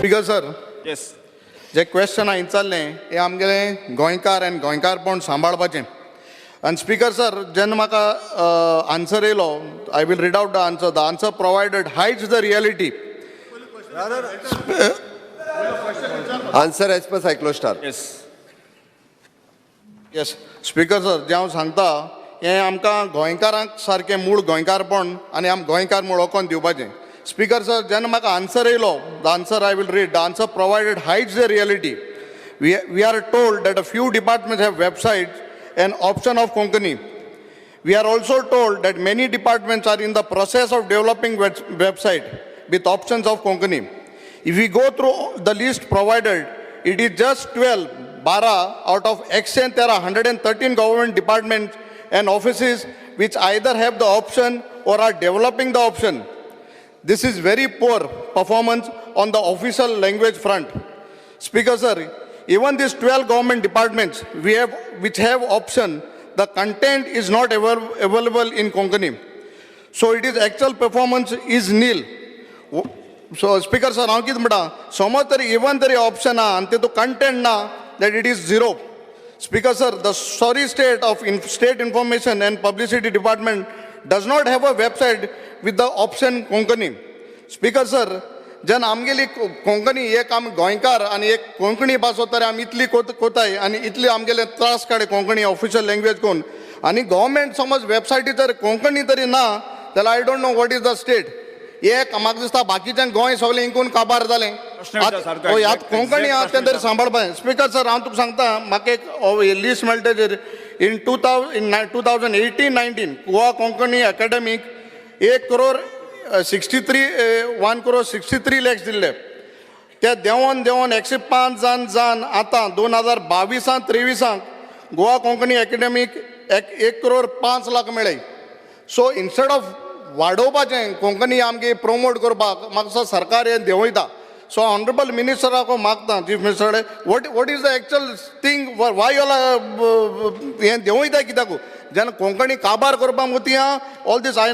Speaker sir. Yes. जे question हांवें विचारलें हें आमगेलें गोंयकार आनी गोंयकारपण सांबाळपाचें. आनी स्पीकर सर, जेन्ना म्हाका आन्सर येयलो, I will read out the answer. The answer provided hides the reality. Answer as per cyclostyle. Yes. Yes speaker sir, जें हांव सांगता हें आमकां गोंयकारांक सारकें मूळ गोंयकारपण आनी आम गोंयकार म्हूण वळखोन दिवपाचें. स्पीकर सर, जेन्ना म्हाका आन्सर येयलो, the answer I will read, the answer provided hides the reality. We are told that a few departments have websites and option of Konkani. We are also told that many departments are in the process of developing website with options of Konkani. If we go through the list provided, it is just 12, 12 out of extent there are 113 government departments and offices which either have the option or are developing the option. This is very poor performance on the official language front. Speaker sir, even these 12 government departments we have, which have option, the content is not available in Konkani. So it is actual performance is nil. So Speaker sir, हांव कितें म्हणटा, समज तरी even तरी option आहा आनी तितूंत content ना, that it is zero. Speaker sir, the sorry state of State Information and Publicity Department does not have a website with the option Konkani. Speaker sir, जेन्ना आमगेली कोंकणी एक आमी गोंयकार आनी एक कोंकणी भास तरी आमी इतली कोताय आनी इतली आमगेले त्रास काडे कोंकणी ऑफिशियल लँग्वेज कोन्न आनी गव्हर्मेंट समज वेबसायटी जर कोंकणी तरी ना जाल्यार I don't know what is the state. एक म्हाका दिसता बाकीच्यान गोंय सगळें इंकून काबार जालें. प्रश्न विचार सारको. हय, आतां कोंकणी आहा exact तें तरी प्रश्न. सांबाळपाक. स्पीकर सर, हांव तुका सांगता, म्हाका एक लिस्ट मेळटा तेजेर in 2018-19 Goa Konkani academic 1 crore 63, 1 crore 63 lakhs दिल्ले. ते देंवोन देंवोन 105 जावन जावन आतां 2022 23 गोवा कोंकणी अकॅडमीक 1 करोड 5 लाख मेळ्ळे. सो इन्स्टेड ऑफ वाडोवपाचें कोंकणी आमगे प्रमोट करपाक, म्हाका दिसता सरकार हें देंवयता. सो ऑनरेबल मिनिस्टराक मागता, chief minister, what is the actual thing? Why all हें देंवयता कित्याक जेन्ना कोंकणी काबार करपाक मुती? All this I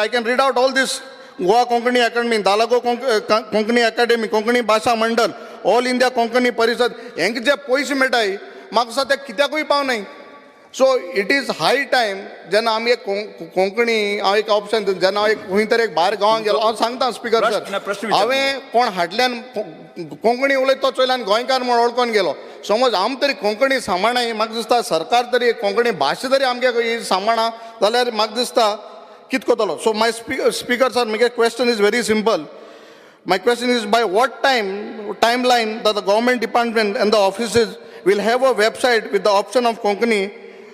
can read out, all this Goa Konkani academy, Dalago Konkani academy, Konkani भाशा मंडळ, ऑल इंडिया कोंकणी परिषद, हेंकां जे पयशे मेळटाय, म्हाका दिसता ते कित्याकूय पावनाय. So it is high time जेन्ना आमी एक कोंकणी हांव एक ऑप्शन, जेन्ना हांव एक खंय तरी एक भायर गांवांत गेलो, हांव सांगता स्पीकर सर, प्रश्न विचार. हांवें कोण हाडल्यान कोंकणी उलयता तो चोयल्यान गोंयकार म्हूण वळखून गेलो. समज आम तरी कोंकणी सांबाळनाय, म्हाका दिसता सरकार तरी कोंकणी भाशा तरी आमगे ही सांबाळना जाल्यार म्हाका दिसता कित करतलो? So my speaker sir, म्हगे question is very simple. My question is, by what timeline that the government department and the offices will have a website with the option of Konkani?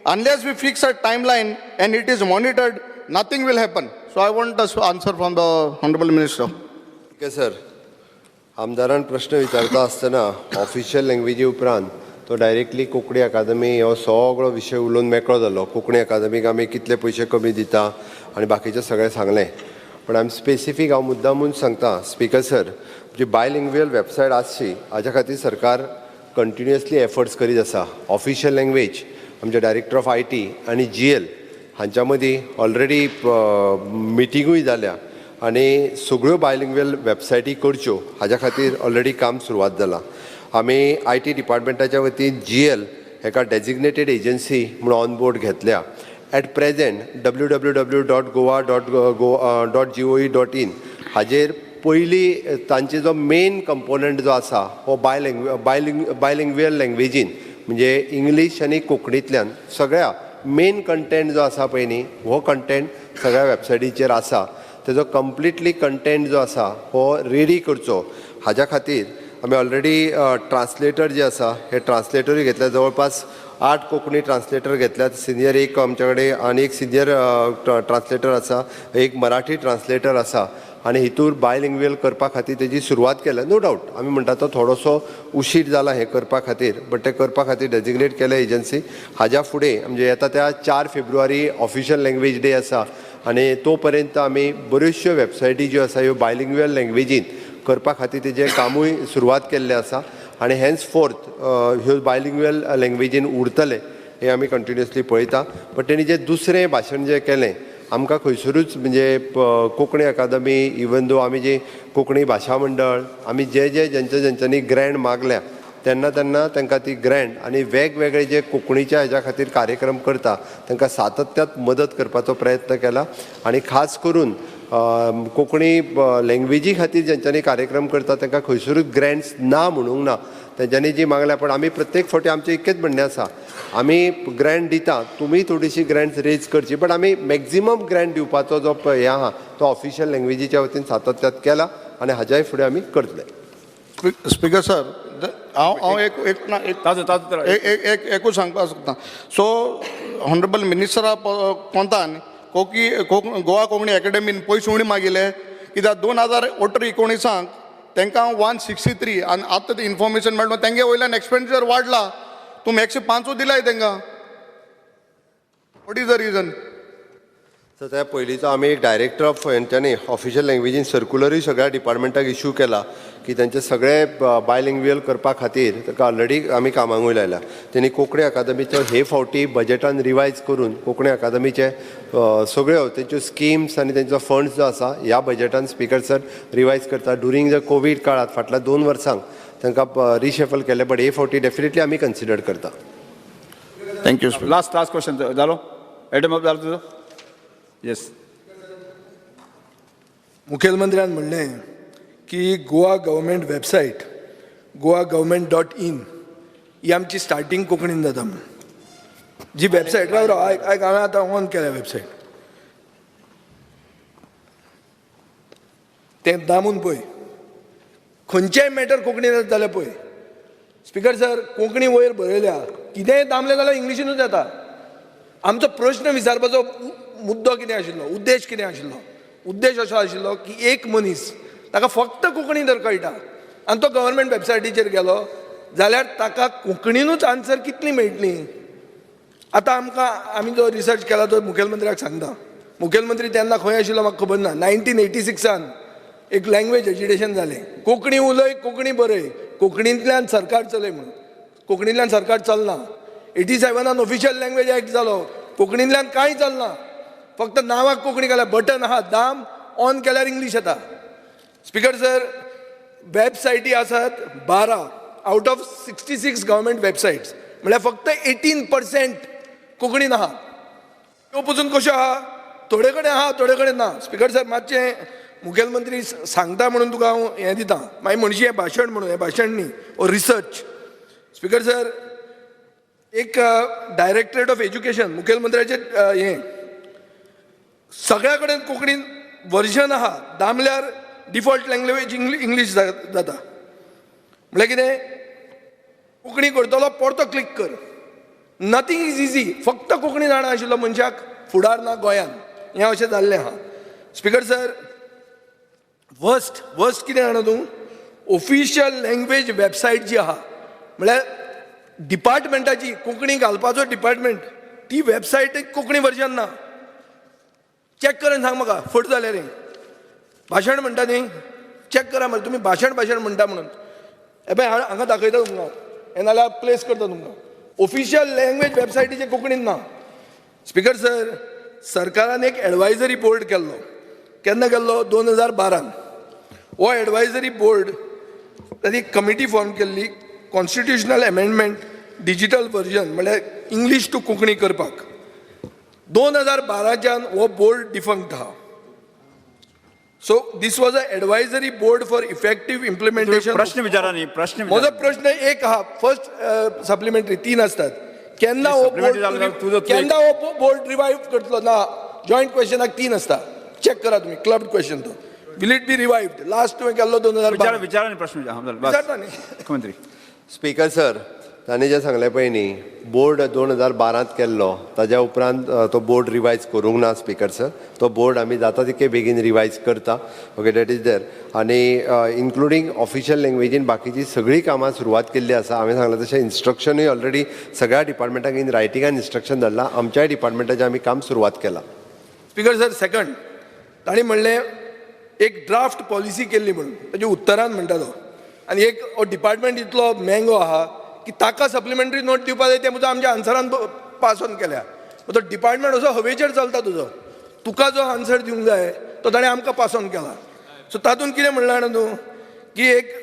Unless we fix a timeline and it is monitored, nothing will happen. So I want the answer from the Honorable Minister. Okay sir, आमदारान प्रश्न विचारता आसतना official लँग्वेजी उपरांत तो directly Konkani अकादमी हो सगळो विशय उलोवन मेकळो जालो. कोंकणी अकादमीक आमी कितले पयशे कमी दिता आनी बाकीचें सगळें सांगलें. पण आमी स्पेसिफीक, हांव मुद्दामून सांगता स्पीकर सर, जी बायलिंग्वियल वेबसायट आसची हाज्या खातीर सरकार कंटिन्युअसली एफर्ट्स करीत आसा. ऑफिशियल लँग्वेज आमचे डायरेक्टर ऑफ IT आनी जीएल हांच्या मदीं ऑलरेडी मिटिंगूय जाल्या आनी सगळ्यो बायलिंग्वियल वेबसायटी करच्यो हाज्या खातीर ऑलरेडी काम सुरवात जालां. आमी IT डिपार्टमेंटाच्या वतीन जीएल हेका डेजिग्नेटेड एजन्सी म्हणून ऑन बोर्ड घेतल्या. At present www.goa.go.gov.in हाजेर पयली तांचे जो मेन कंपोनंट जो आसा हो बायलिंग्वियल लँग्वेजीन, म्हणजे इंग्लीश आनी कोंकणींतल्यान सगळ्या मेन कंटेंट जो आसा पळय न्ही, हो कंटेंट सगळ्या वेबसायटीचेर आसा. तेजो कंप्लिटली कंटेंट जो आसा हो रेडी करचो हाज्या खातीर आमी ऑलरेडी ट्रान्सलेटर जे आसा हे ट्रान्सलेटरूय घेतल्या. जवळपास 8 कोंकणी ट्रान्सलेटर घेतल्यात. सिनियर एक आमच्या कडेन आनी एक सिनियर ट्रान्सलेटर आसा, एक मराठी ट्रान्सलेटर आसा आनी हितूर बायलिंग्वियल करपा खातीर तेजी सुरवात केल्या. नो डावट, आमी म्हणटा तो थोडोसो उशीर जाला हें करपा खातीर, बट तें करपा खातीर डेजिग्नेट केल्या एजन्सी. हाज्या फुडें म्हणजे येता त्या 4 फेब्रुवारी ऑफिशियल लँग्वेज डे आसा आनी तो पर्यंत आमी बऱ्योचश्यो वेबसायटी ज्यो आसा ह्यो बायलिंग्वियल लँग्वेजीन करपा खातीर तेजें कामूय सुरवात केल्लें आसा आनी हेन्स फोर्थ ह्यो बायलिंग्वियल लँग्वेजीन उरतले हे आमी कंटिन्युअसली पळयता. बट तेणी जें दुसरें भाशण जें केलें आमकां खंयसरूच म्हणजे कोंकणी अकादमी, इवन दो आमी जी कोंकणी भाशा मंडळ, आमी जे जे जेंच्या जेंच्यांनी ग्रँट मागल्या तेन्ना तेन्ना तांकां ती ग्रँट आनी वेगवेगळे जे कोंकणीच्या हेज्या खातीर कार्यक्रम करता तांकां सातत्यात मदत करपाचो प्रयत्न केला. आनी खास करून कोंकणी लँग्वेजी खातीर जेंच्यांनी कार्यक्रम करता तांकां खंयसरूच ग्रँट्स ना म्हणूंक ना, तेंच्यांनी जी मागल्या. पण आमी प्रत्येक फावटी आमचें इतकेंच म्हणणें आसा, आमी ग्रँट दिता, तुमी थोडीशी ग्रँट्स रेज करची, बट आमी मॅक्झिमम ग्रँट दिवपाचो जो हें आहा तो ऑफिशियल लँग्वेजीच्या वतीन सातत्यात केला आनी हाज्याय फुडें आमी करतले. स्पीकर सर, हांव हांव एक एक ना एक ताजो ताजो. एक एक एक एकूच सांगपाक सोदता. सो ऑनरेबल मिनिस्टरा कोंतान कोकी गोवा कोंकणी एकेडमीन पयशे उणी मागिले कित्याक 2018-19 तांकां 163 आनी आतां ते इन्फॉर्मेशन मेळटा तेंगे वयल्यान एक्सपेंडिचर वाडला, तुमी 105 दिलाय तांकां. What is the reason? So त्या पयलींचो आमी एक डायरेक्टर ऑफ हेंच्यांनी ऑफिशियल लँग्वेजीन सर्कुलरूय सगळ्या डिपार्टमेंटाक इशू केला की तेंचे सगळे बायलिंग्वियल करपा खातीर ताका ऑलरेडी आमी कामांकूय लायला. तेणी कोंकणी अकादमीचो हे फावटी बजेटान रिवायज करून कोंकणी अकादमीचे सगळ्यो तेंच्यो स्किम्स आनी तेंचो फंड्स जो आसा ह्या बजेटान स्पीकर सर रिवायज करता. ड्युरींग the Covid काळांत फाटल्या 2 वर्सांक तांकां रिशफल केलें, बट हे फावटी डेफिनेटली आमी कन्सिडर करता. Thank you. Last last question जालो, एडम अप जालो तुजो. येस. मुखेलमंत्र्यान म्हणलें की Goa government website goa government.in ही आमची स्टार्टींग कोंकणीन जाता म्हूण जी वेबसायट. राव राव, आयक आयक, हांवें आतां ऑन केल्या वेबसायट, तें दामून पळय, खंयचेय मॅटर कोंकणीन जाता जाल्यार पळय. स्पीकर सर, कोंकणी वयर बरयल्या, कितेंय दामलें जाल्यार इंग्लिशीनूच येता. आमचो प्रश्न विचारपाचो मुद्दो कितें आशिल्लो, उद्देश कितें आशिल्लो? उद्देश असो आशिल्लो की एक मनीस ताका फक्त कोंकणी जर कळटा आनी तो गव्हर्मेंट वेबसायटीचेर गेलो जाल्यार ताका कोंकणीनूच आन्सर कितली मेळटली? आतां आमकां आमी जो रिसर्च केला तो मुखेलमंत्र्याक सांगता. मुखेलमंत्री तेन्ना खंय आशिल्लो म्हाका खबर ना. 1986 एक लँग्वेज एजिटेशन जालें, कोंकणी उलय, कोंकणी बरय, कोंकणींतल्यान सरकार चलय म्हणून. कोंकणींतल्यान सरकार चलना. 87 ऑफिशियल लँग्वेज एक्ट जालो, कोंकणींतल्यान कांय चलना, फक्त नांवाक कोंकणी घाल्या, बटन आहा, दाम ऑन केल्यार इंग्लीश येता. स्पीकर सर, वेबसायटी आसात 12 out of 66 government websites, म्हणल्यार फक्त 18% कोंकणीन आहा. त्यो पसून कश्यो आहा, थोडे कडेन आहा, थोडे कडेन ना. स्पीकर सर, मातशें मुखेलमंत्री सांगता म्हणून तुका हांव हें दिता, मागीर म्हणशी हें भाशण म्हणून, हें भाशण न्ही, हो रिसर्च. स्पीकर सर, एक डायरेक्टरेट ऑफ एज्युकेशन मुखेलमंत्र्याचें हें सगळ्या कडेन कोंकणीन वर्जन आहा, दामल्यार डिफॉल्ट लँग्वेज इंग्लीश जाता. म्हणल्यार कितें, कोंकणी करतलो परतो क्लिक कर. Nothing is easy. फक्त कोंकणी जाणा आशिल्लो मनशाक फुडार ना गोंयान, हें अशें जाल्लें आहा. स्पीकर सर, वर्स्ट वर्स्ट कितें जाणा तूं, ऑफिशियल लँग्वेज वेबसायट जी आहा, म्हणल्यार डिपार्टमेंटाची कोंकणी घालपाचो डिपार्टमेंट, ती वेबसायट कोंकणी वर्जन ना. चॅक करून सांग म्हाका फट जाल्यार. हें भाशण म्हणटा न्ही, चॅक करा मरे तुमी, भाशण भाशण म्हणटा म्हणून. हे पळय, हांगा दाखयता तुमकां, हें नाल्यार प्लेस करता तुमकां. ऑफिशियल लँग्वेज वेबसायटीचे कोंकणीन ना. स्पीकर सर, सरकारान एक एडवायजरी बोर्ड केल्लो. केन्ना केल्लो? 2012. हो एडवायजरी बोर्ड, ताणी एक कमिटी फॉर्म केल्ली कॉन्स्टिट्युशनल अमेंडमेंट डिजिटल वर्जन, म्हणल्यार इंग्लीश टू कोंकणी करपाक. 2012च्यान हो बोर्ड डिफंक्ट आहा. So this was a advisory board for effective implementation. प्रश्न विचारा न्ही, प्रश्न म्हजो विचारा. प्रश्न एक आहा, फर्स्ट सप्लिमेंटरी तीन असतात. केन्ना हो Supplementary जालो बोर्ड तुजो तू केन्ना हो बोर्ड रिवायव करतलो? ना, जॉयंट क्वेश्चनाक तीन आसता, चॅक करा तुमी, क्लब क्वेश्चन तो. Will it be revived? Last तुवें केल्लो दोन हजार विचारा बारा. विचारा न्ही, प्रश्न विचारा. हां, बस. विचारता न्ही. मुख्यमंत्री. स्पीकर सर, तांणी जें सांगलें पळय न्ही, बोर्ड 2012त केल्लो, ताज्या उपरांत तो बोर्ड रिवायज करूंक ना. स्पीकर सर, तो बोर्ड आमी जाता तितके बेगीन रिवायज करता. Okay, that is there. आनी इन्क्लुडींग ऑफिशियल लँग्वेजीन बाकीची सगळीं कामां सुरवात केल्ली आसा. हांवें सांगलां तशें इन्स्ट्रक्शनूय ऑलरेडी सगळ्या डिपार्टमेंटाक इन रायटिंगान इन्स्ट्रक्शन धाडलां. आमच्याय डिपार्टमेंटाचें आमी काम सुरवात केलां. स्पीकर सर, सेकंड, तांणी म्हणलें एक ड्राफ्ट पॉलिसी केल्ली म्हणून, ताच्या उत्तरान म्हणटा तो. आनी एक हो डिपार्टमेंट इतलो मेंगो आहा की ताका सप्लिमेंटरी नोट दिवपा जाय, तें सुद्दां आमच्या आन्सरान पास ऑन केल्या. तो डिपार्टमेंट असो हवेचेर चलता तुजो. तुका जो आन्सर दिवंक जाय तो ताणें आमकां पास ऑन केला. सो तातूंत कितें म्हणलां जाणा तूं की एक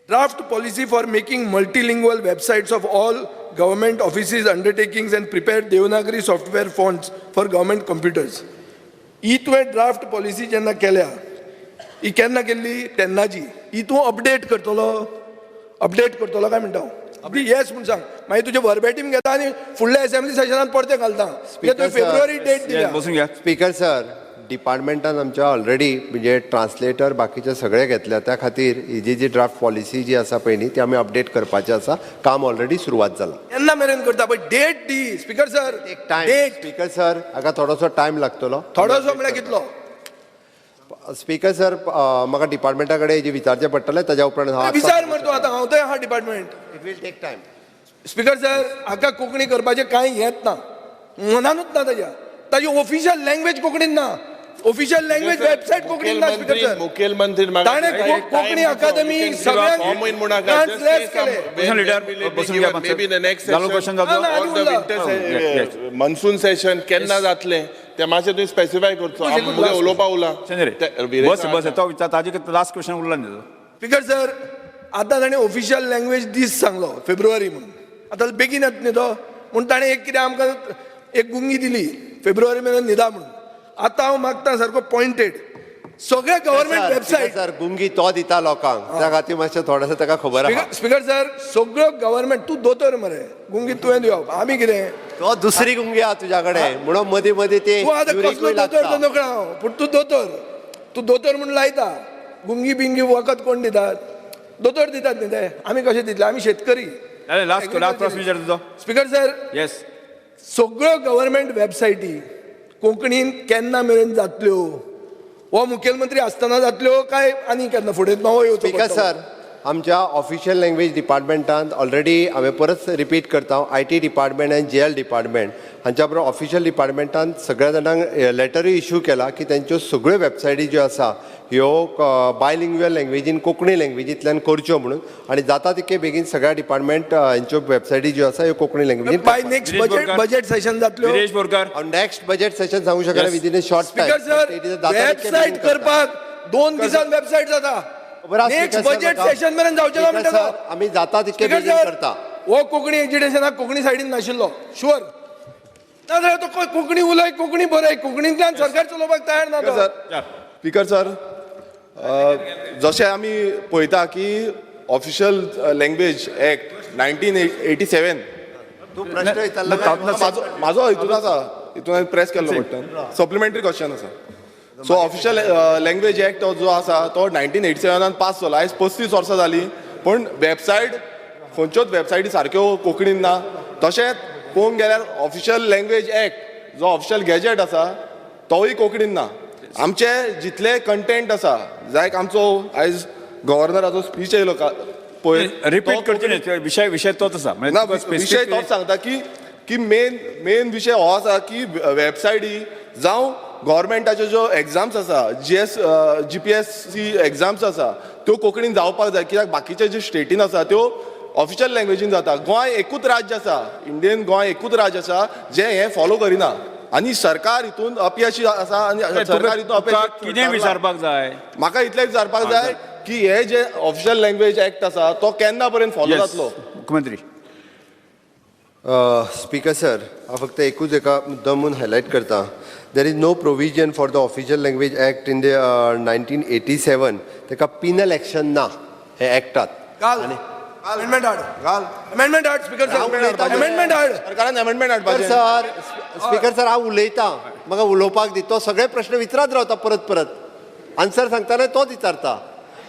draft policy for making multilingual websites of all government offices, undertakings and prepare Devanagari software fonts for government computers. ही तुवें ड्राफ्ट पॉलिसी जेन्ना केल्या, ही केन्ना केल्ली तेन्नाची, ही तूं अपडेट करतलो, अपडेट करतलो काय म्हणटा हांव? येस म्हूण सांग, मागीर तुजें वर्बेटीम घेता आनी फुडल्या एसेंब्ली सेशनान परतें घालता. कित्याक तुवें Speaker, sir. फेब्रुवारी डेट दिल्या. बसून घ्या. स्पीकर सर, डिपार्टमेंटान आमच्या ऑलरेडी म्हणजे ट्रान्सलेटर बाकीचे सगळे घेतल्या, त्या खातीर ही जी जी ड्राफ्ट पॉलिसी जी आसा पळय न्ही, ती आमी अपडेट करपाची आसा. काम ऑलरेडी सुरवात जाला. केन्ना मेरेन करता पळय डेट दी स्पीकर सर. एक टायम डेट. स्पीकर सर, हाका थोडोसो टायम लागतलो. थोडोसो म्हळ्यार कितलो? स्पीकर सर, म्हाका डिपार्टमेंटा कडेन जे विचारचें पडटलें, ताज्या उपरांत हांव विचार मरे तूं आतां, हांव थंय आहा department. It will take time. Speaker sir, हाका कोंकणी करपाचें कांय येत ना, मनानूच ना ताज्या. ताजी ऑफिशियल लँग्वेज कोंकणीन ना, ऑफिशियल लँग्वेज वेबसायट कोंकणीन ना स्पीकर सर. मुखेलमंत्री ताणें कोंकणी अकादमी सगळ्यांक translate केलें. Opposition leader, बसून घ्या मातसो. May be the next जालो क्वेश्चन जालो? ना, ना, ऑर the उरला. विंटर मॉन्सून सेशन केन्ना जातलें तें मातशें तुवें स्पेसिफाय करचो. एकूच मुगे last. उलोवपा उरला. चंद्रे, बस बस, तो विचार ताजे लास्ट क्वेश्चन उरला न्ही तो. स्पीकर सर, आतां ताणें ऑफिशियल लँग्वेज दीस सांगलो फेब्रुवारी म्हणून. आतां बेगीन येता न्ही तो, म्हूण ताणें एक कितें आमकां एक गुंगी दिली फेब्रुवारी मेरेन न्हिदा म्हणून. आतां हांव मागता सारको पॉयंटेड सगळे गव्हर्मेंट वेबसायट. सर, गुंगी तो दिता लोकांक, त्या खातीर मातशें थोडेशें ताका खबर आहा. स्पीकर सर, सगळ्यो गव्हर्मेंट, तूं दोतोर मरे, गुंगी तुवें दिवप, आमी कितें? तो दुसरी गुंगी आहा तुज्या कडेन म्हणून मदीं मदीं ते तूं आतां कसलो युरिकूय दोतोर तो लागता. नकळो हांव, पूण तूं दोतोर, तूं दोतोर म्हूण लायता गुंगी बिंगी वखद. कोण दितात? दोतोर दितात न्ही ते. आमी कशें दितले? आमी शेतकरी. लास्ट लास्ट प्रश्न विचार तुजो. Speaker sir. येस. सगळ्यो गव्हर्मेंट वेबसायटी कोंकणीन केन्ना मेरेन जातल्यो? हो मुखेलमंत्री आसतना जातल्यो काय आनी केन्ना फुडें नवो येवचो स्पीकर पडटलो? सर, आमच्या ऑफिशियल लँग्वेज डिपार्टमेंटान ऑलरेडी हांवें परत रिपीट करता, I T department आनी जी एल डिपार्टमेंट हांच्या बरोबर ऑफिशियल डिपार्टमेंटान सगळ्या जाणांक लेटरूय इश्यू केला की तेंच्यो सगळ्यो वेबसायटी ज्यो आसा ह्यो बायलिंग्युअल लँग्वेजीन, कोंकणी लँग्वेजींतल्यान करच्यो म्हणून, आनी जाता तितके बेगीन सगळ्या डिपार्टमेंट हांच्यो वेबसायटी ज्यो आसा ह्यो Konkani लँग्वेजीन. By next Viresh budget Borkar. Budget session जातल्यो. विरेश बोरकर. हांव नेक्स्ट बजेट सेशन सांगू शकना. Yes. Within a short time. Speaker sir, website करपाक 2 दिसान वेबसायट जाता? नेक्स्ट बजेट सेशन मेरेन जावचें ना म्हणटा तो. आमी जाता तितके स्पीकर बेगीन सर, करता. हो कोंकणी एजिटेशनाक कोंकणी सायडीन नाशिल्लो शुअर. नाजाल्यार तो कोंकणी उलय, कोंकणी बरय, कोंकणींतल्यान सरकार चलोवपाक तयार ना तो. सर, स्पीकर सर, जशें आमी पळयता की Official Language Act 1987. तूं प्रश्न विचारला. म्हाजो हितून आसा, हितून प्रेस केल्लो बटन, सप्लिमेंटरी क्वेश्चन आसा. सो ऑफिशियल लँग्वेज एक्ट जो आसा तो 1987नान पास जालो. आयज 35 वर्सां जालीं, पूण वेबसायट, खंयच्योच वेबसायटी सारक्यो कोंकणीन ना. तशेंच पळोवंक गेल्यार ऑफिशियल लँग्वेज एक्ट जो ऑफिशियल गॅजेट आसा तोवूय कोंकणीन ना. आमचे जितले कंटेंट आसा, लायक आमचो आयज गव्हर्नराचो स्पीच येयलो पयर, रिपीट तो करचे न्ही ते विशय, विशय तोच आसा. ना, विशय तोच सांगता की की मेन मेन विशय हो आसा की वेबसायटी जावं गव्हर्मेंटाच्यो ज्यो एग्जाम्स आसा, जीपीएससी एग्जाम्स आसा, त्यो कोंकणीन जावपाक जाय, कित्याक बाकीचे जे स्टेटीन आसा त्यो ऑफिशियल लँग्वेजीन जाता. गोंय एकूच राज्य आसा, इंडियन गोंय एकूच राज्य आसा जे हें फॉलो करिना आनी सरकार हितून अपयशी आसा आनी सरकार हितून अपयशी कितें थारला. विचारपाक जाय? म्हाका इतलें विचारपाक जाय की हे जे ऑफिशियल लँग्वेज एक्ट आसा तो केन्ना पर्यंत फॉलो Yes. जातलो? मुख्यमंत्री. स्पीकर सर, हांव फक्त एकूच एका मुद्दम म्हूण हायलायट करता. There is no provision for the Official Language Act in the 1987. ताका पिनल एक्शन ना हे एक्टात. घाल अमेंडमेंट हाड. घाल. अमेंडमेंट हाड स्पीकर सर, अमेंडमेंट हाड. सरकारान अमेंडमेंट स्पीकर हाडपाचें. सर, स्पीकर सर, हांव उलयतां, म्हाका उलोवपाक दी. तो सगळे प्रश्न विचारत रावता परत परत, आन्सर सांगतना तोच विचारता.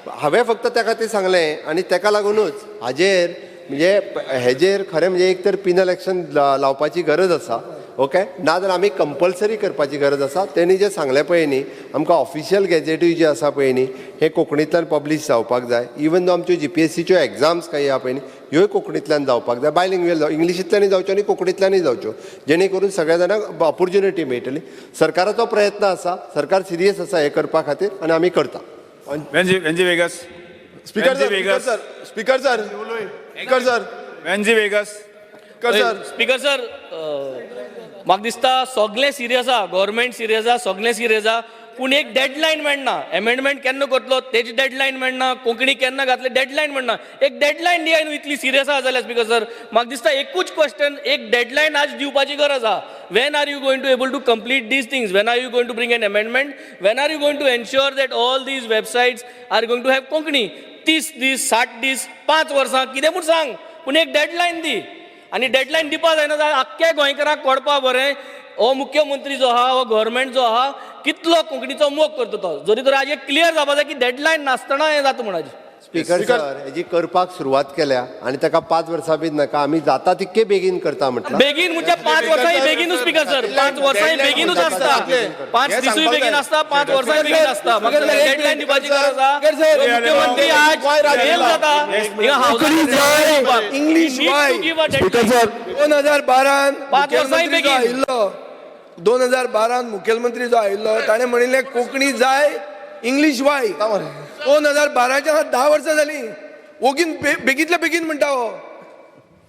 हांवें फक्त त्या खातीर सांगलें आनी ताका लागुनूच हाजेर म्हणजे हेजेर खरें म्हणजे एक तर पिनल एक्शन लावपाची गरज आसा, ओके, नाजाल्यार आमी कंपल्सरी करपाची गरज आसा. तेणी जें सांगलें पळय न्ही, आमकां ऑफिशियल गॅजेटूय जे आसा पळय न्ही, हे कोंकणींतल्यान पब्लीश जावपाक जाय. इवन दो आमच्यो जीपीएससीच्यो एग्जाम्स काही आहा पळय न्ही, ह्योय कोंकणींतल्यान जावपाक जाय. बायलिंग्युअल जावं, इंग्लिशींतल्यानूय जावच्यो आनी कोंकणींतल्यानूय जावच्यो, जेणे करून सगळ्या जाणांक ऑपोर्च्युनिटी मेळटली. सरकाराचो प्रयत्न आसा, सरकार सिरियस आसा हें करपा खातीर आनी आमी करता. Venzy, Venzy Viegas. Speaker Venzy sir, speaker Viegas. Sir, speaker sir, speaker sir, Venzy Vegas. Speaker sir. Speaker sir, म्हाका दिसता सगळें सिरियस आहा, गव्हर्मेंट सिरियस आहा, सगळें सिरियस आहा, पूण एक डेडलायन मेळना. एमेंडमेंट केन्ना करतलो तेजी डेडलायन मेळना, कोंकणी केन्ना घातले डेडलायन मेळना. एक डेडलायन दिया न्हू इतली सिरियस आहा जाल्यार स्पीकर सर. म्हाका दिसता एकूच क्वेश्चन, एक डेडलायन आज दिवपाची गरज आहा. When are you going to able to complete these things? When are you going to bring an amendment? When are you going to ensure that all these websites are going to have Konkani? 30 दीस, 60 दीस, 5 वर्सां कितें म्हूण सांग, पूण एक deadline दी. आनी deadline दिवपा जायना जाल्यार आख्ख्या गोंयकारांक कळपा बरें हो मुख्यमंत्री जो आहा, हो गव्हर्मेंट जो आहा, कितलो कोंकणीचो मोग करता तो. जरी तर आज एक क्लियर जावपा जाय की डेडलायन नासतना हें जाता म्हणून. स्पीकर सर, हेजी करपाक सुरवात केल्या आनी ताका 5 वर्सां बी नाका, आमी जाता तितके बेगीन करता म्हटलं. बेगीन म्हणजे 5 वर्सां बेगीनूच स्पीकर सर, 5 वर्सां बेगीनूच आसता, 5 दिसूय बेगीन आसता, 5 वर्सां बेगीन आसता. डेडलायन दिवपाची गरज आहा. मुख्यमंत्री आज फेल जाता. इंग्लीश वाय 2012 5 वर्सां बेगीन आयिल्लो, 2012 मुखेलमंत्री जो आयिल्लो ताणें म्हणिल्लें कोंकणी जाय इंग्लीश वाय. 2012च्या 10 वर्सां जालीं, ओगीन बेगीतल्या बेगीन म्हणटा हो.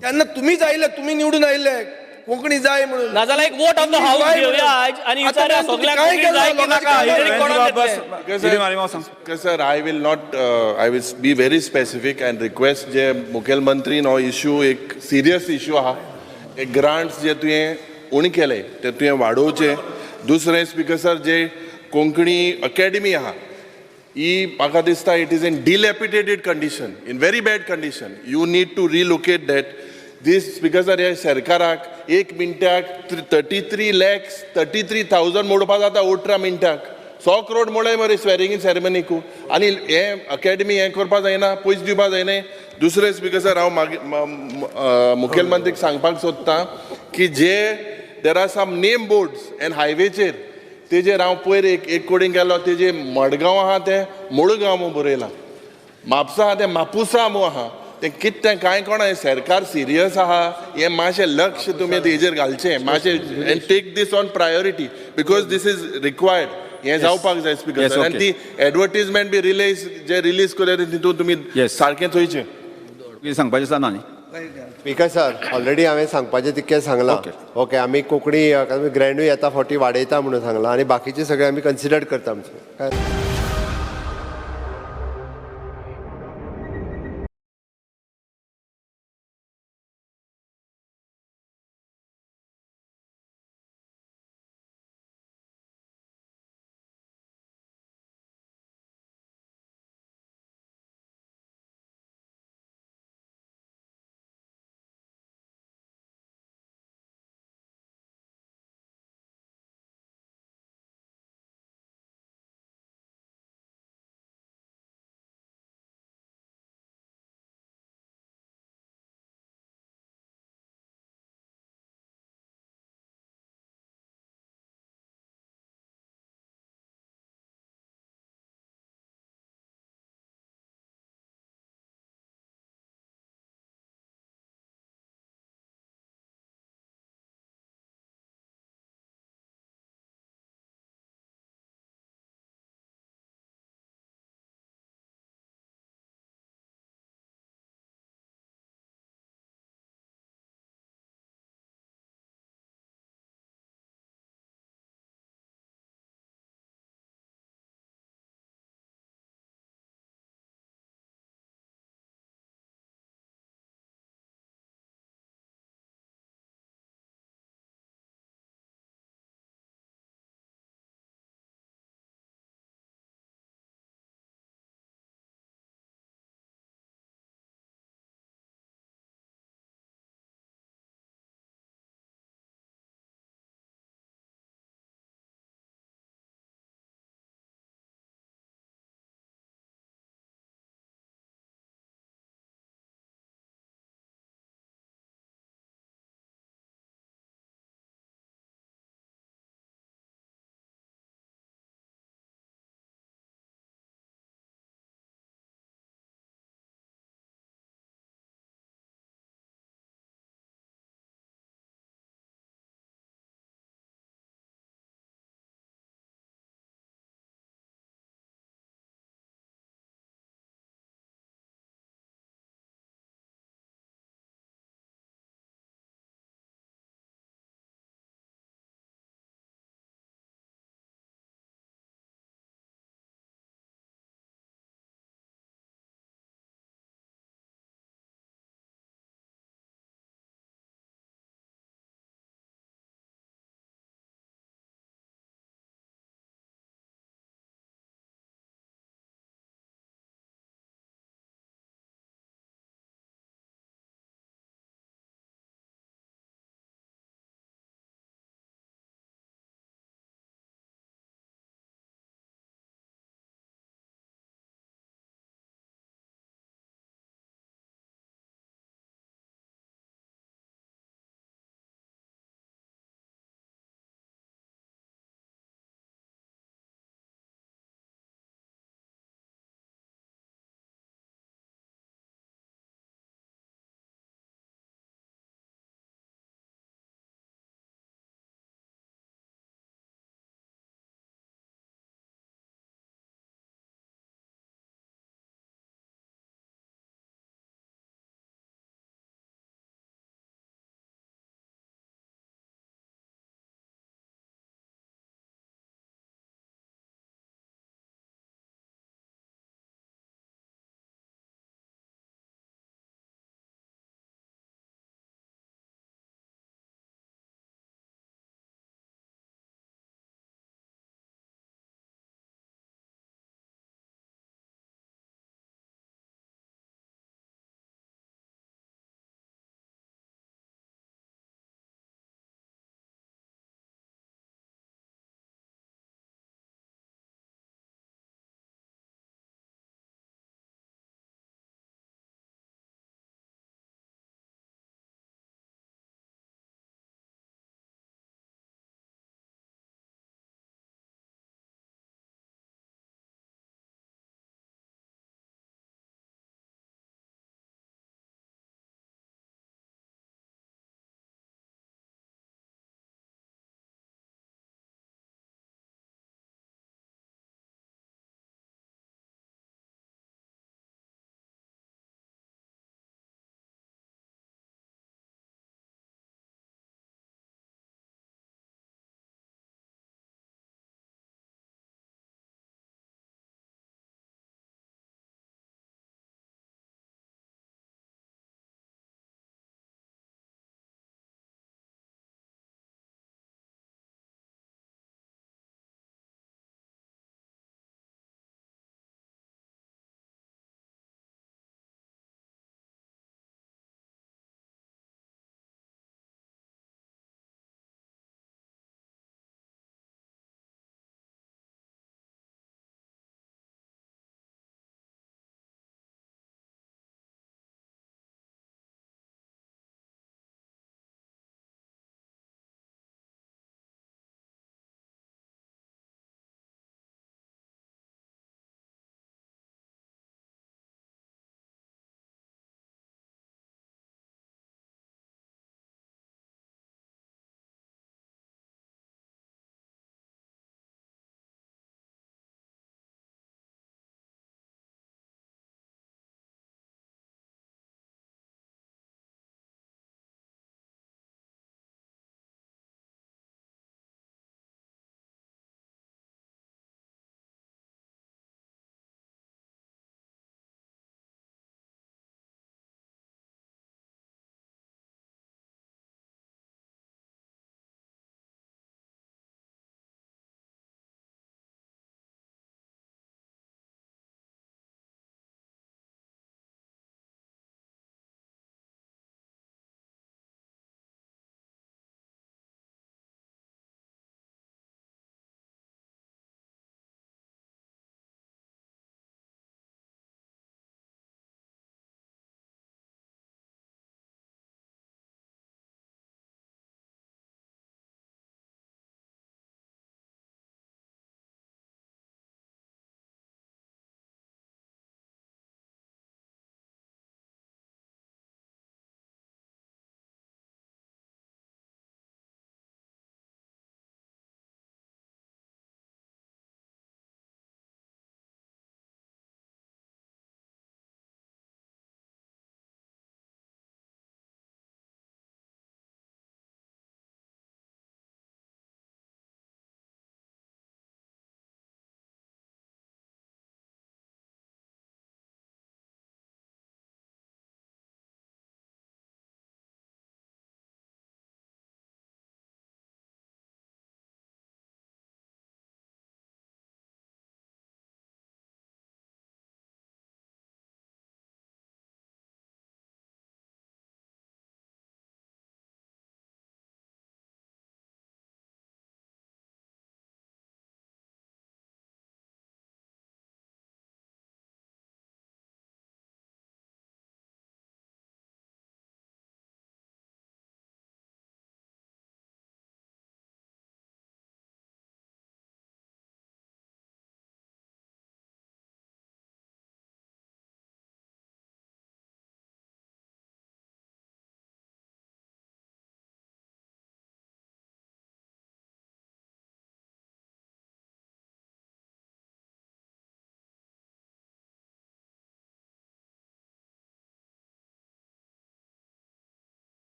तेन्ना तुमीच आयिल्ले, तुमी निवडून आयिल्ले कोंकणी जाय म्हणून. नाजाल्यार एक वोट ऑफ the house घेवया आज आनी विचारया सगळ्यांक कोंकणी जाय की नाका. Sir, I will not, I will be very specific and request जे मुखेलमंत्रीन हो इश्यू एक सिरियस इश्यू आहा. एक ग्रांट्स जे तुवें उणें केले ते तुवें वाडोवचे. दुसरें स्पीकर सर, जे कोंकणी अकॅडमी आहा ही म्हाका दिसता it is in dilapidated condition, in very bad condition. You need to relocate that. This speaker sir, ह्या सरकाराक एक मिनटाक 33,33,000 मोडपा जाता. 18 मिनटाक 100 करोड मोडय मरे स्वेरिंग इन सेरेमनीकू. आनी हें अकॅडमी हें करपा जायना, पयशे दिवपा जायना. दुसरें स्पीकर सर, हांव मागीर मुखेलमंत्रीक सांगपाक सोदतां की जे there are some name boards and हायवेचेर तेजेर हांव पयर एक कडेन गेलो, तेजेर मडगांव आहा तें मुळगांव म्हूण बरयलां, म्हापसा आहा तें मापुसा म्हूण आहा. तें कितें तें कांय कोणा सरकार सिरियस आहा हें मातशें लक्ष तुमी तेजेर घालचें मातशें, and take this on priority because this is required. हें जावपाक जाय स्पीकर सर. आनी ती advertisement be release J release करया तितून तुमी सारकें चोयचें. कितें सांगपाचें आसा ना न्ही स्पीकर सर, ऑलरेडी हांवें सांगपाचें तितकें सांगलां. ओके, आमी कोंकणी ग्रँडूय येता फावटी वाडयता म्हणून सांगलां आनी बाकीचे सगळे आमी कन्सिडर करता.